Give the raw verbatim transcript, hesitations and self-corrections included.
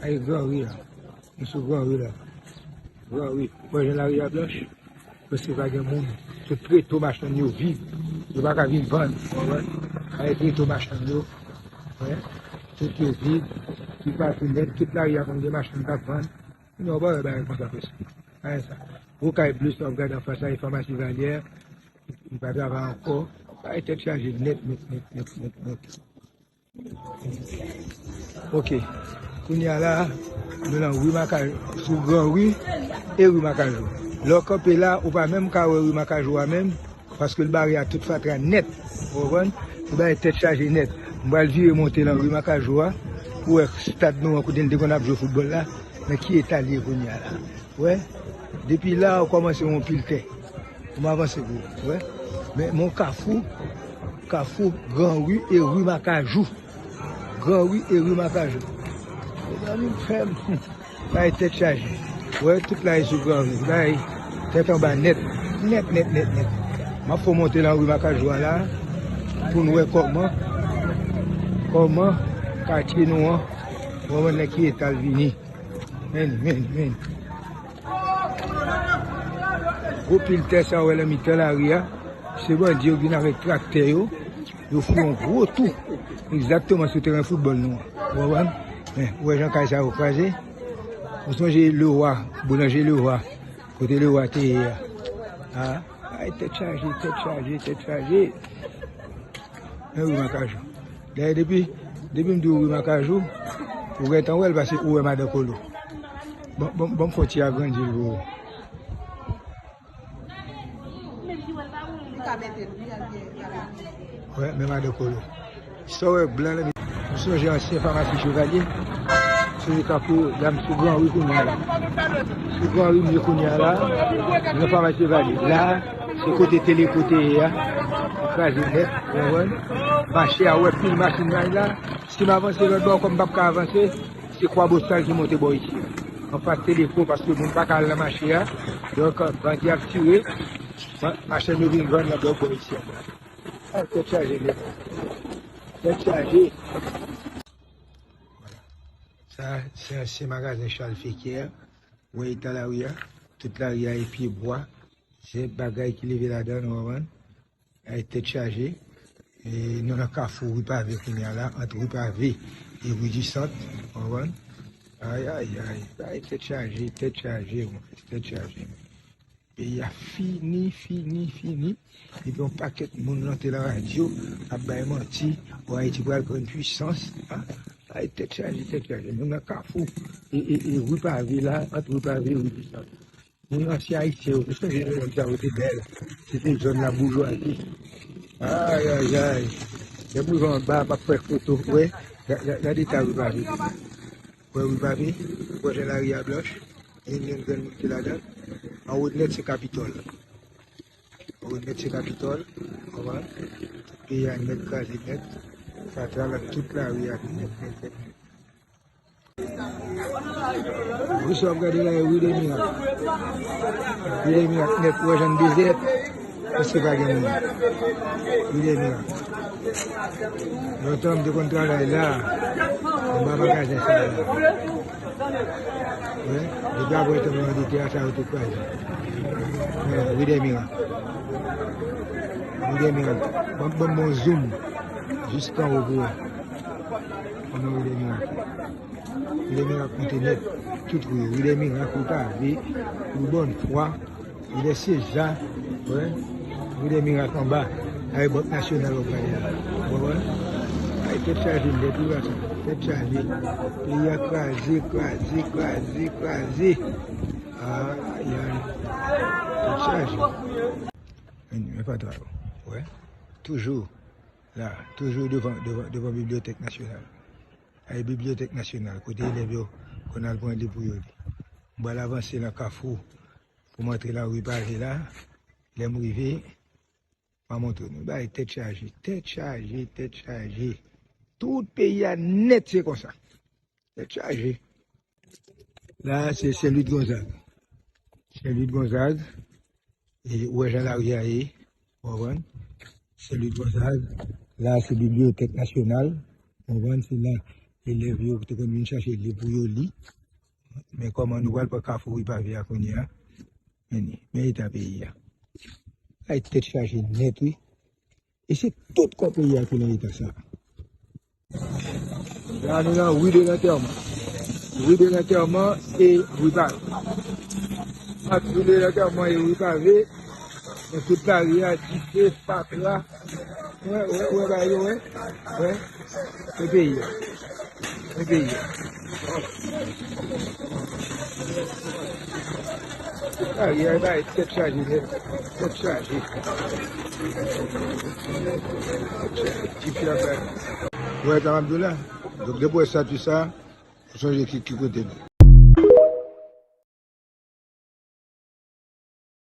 Ay, Gran Ri a. Nou sou Gran Ri la. Gran Ri. Ou wè jan lari a blanch? Prèske pa gen moun. Tout reto machann yo vid. Yo pa ka vin vann. Ou konprann? Ay, reto machann yo. Wè. Tout yo vid. Tout patou nèt. Tout lari a konn gen machann k ap vann. Non, ou pa wè bagay konsa prèske. Ay, sa. Gwo kay ble sa w ap gade anfas la, e famasi Valyè. Li pa travay ankò. Ay, tèt chaje nèt, nèt, nèt, nèt, nèt, nèt. Ok. Kounye a la, nou nan ri Makajou, sou Gran Ri e ri Makajou. Lè w kanpe la, ou pa menm ka wè ri Makajou a menm, paske l bare a tout fatra nèt. Ou konprann? Li bay tèt chaje nèt. M pral vire monte nan ri Makajou a, pou wè stad nou an kote n te konn ap jwe foutbòl la, nan ki eta l ye kounye a la. Wè, depi la, ou kòmanse wè yon pil tè. Ou m avanse pou ou, wè. Men, men yon kafou, kafou, Gran Ri e ri Makajou. Gran Ri e ri Makajou. Mezanmi, m fè m. Bay tèt chaje. Wè, tout la e sou Gran Ri. Bay tèt anba nèt. Nèt, nèt, nèt, nèt. M ap fè w monte nan ri Makajou a la, pou n wè kòman, kòman katye nou an, kòman nan ki eta l vini. Men, men, men. Gwo pil tè sa w wè nan mitan lari a, se bandi yo vin avèk traktè yo, yo fè yon gwo tou. Egzakteman sou teren foutbòl nou an. Ou konprann? Men, ou wè jan kay sa yo kraze? Ou sonje Lewa, boulanje Lewa, kote Lewa te ye a? A, ay, tèt chaje, tèt chaje, tèt chaje. Men wi, Makajou. Dayè, depi, depi m di w wi Makajou, ou gentan wè l, paske ou wè Madan Kolo. Bon, bon, bon, fò ti agrandi l pou ou. Wè, men Madan Kolo. Sa w wè blan nan, m sonje ansyen famasi Chevalye. M sonje tankou la m sou Gran Ri kounye a la. Sou Gran Ri m ye kounye a la. Nan famasi Chevalye. La, se kote Teleko te ye a. Li kraze nèt, ou konprann? Mache a, ou wè pil machin nan la. Si m avanse lòt bò, kòm m p ap ka avanse, se Kwa Bosal ki monte bò isi. Anfas Teleko, paske moun pa ka al nan mache a. Donk, bandi ap tire. Ma-, machann yo vin vann nan lòt bò isi a. A, tèt chaje nèt. Tèt chaje. Vwala. Sa, se ansyen magazen Charles Fequière. Ou wè eta lari a? Tout lari a e pye bwa. Se bagay ki leve ladan, ou konprann? Ay, tèt chaje. E, nou nan kafou ri Pave kounye a la, ant ri Pave e ri di Sant, ou konprann? Ay, ay, ay, ay, tèt chaje, tèt chaje, mon frè, tèt chaje. Peyi a fini, fini, fini. Epi yon pakèt moun rante nan radyo, ap bay manti, o, Ayiti pral pran pwisans. A, ay, tèt chaje, tèt chaje. Nou nan kafou, e, e, e ri Pave la, ant ri Pave e ri di Sant. Moun ansyen Ayisyen yo, ou sonje nou menm sa yo te bèl. Se te zòn laboujwazi. Ay, ay, ay. Lè m rive anba, m ap fè foto. Wè, ga-, ga-, gade eta ri Pave. Wè ri Pave, pwojè lari a blanch. Yon, yon grenn moun ki ladan. Anwo nèt se Kapitòl. Anwo nèt se Kapitòl. Konprann? Tout peyi a nèt kraze nèt. Fatra la, tout lari a nèt, nèt, nèt, nèt. Wi, sa w ap gade la, e wi de mirak. Wi de mirak nèt, ou wè jan l dezè, prèske pa gen moun. Wi de mirak. Lontan, m te konn travay la, anba magazen sa la. Wi, depi apre tan mwen te a, sa yo te kraze. Wi de mirak. Wi de mirak. Ban, ban m yon zoom. Jis anwo pou wè. Kòman wi de mirak. Ri dè Mirak monte nèt. Tout ri yo. Ri dè Mirak, ri Pave, ri Bòn Fwa, ri dè Seza, wè. Ri dè Mirak anba. Ay, Bank Nasyonal w ap gade la. Ou konprann? Ay, tèt chaje nèt, wi, gason. Tèt chaje. Peyi a kraze, kraze, kraze, kraze. Ay, ay. Tèt chaje. Men, men pa twò. Wè. Toujou la. Toujou devan, devan, devan Bibliyotèk Nasyonal. Ay, Bibliyotèk Nasyonal, kote elèv yo konn al pran li pou yo li. M pral avanse nan kafou pou m antre nan ri Pave la. Lè m rive, m a montre nou. Bagay tèt chaje, tèt chaje, tèt chaje. Tout peyi a nèt se konsa. Tèt chaje. La, se Sen Lwid Gonzag. Sen Lwid Gonzag. E ou wè jan lari a ye, ou konprann? Sen Lwid Gonzag, la se Bibliyotèk Nasyonal, ou konprann? Se la, Elèv yo te konn vin chache liv pou yo li. Men kòman nou pral pran Kafou Ri Pave a kounye a? Men, men eta peyi a. Ay, tèt chaje nèt, wi. E se tout kò peyi a ki nan eta sa. La, nou nan Rue de l'Enterrement. Rue de l'Enterrement e Ri Pave. Ant Rue de l'Enterrement e Ri Pave, nan tout lari a, dife, fatra. Wè, wè, wè, bagay yo, wè. Wè. Se peyi a. Se peyi a. Lari a, bagay tèt chaje, nèt. Tèt chaje. Tèt chaje. Dife a, bagay. Wè, sa m ap di w la. Donk, depi w wè estati sa, ou sonje ki, ki kote nou.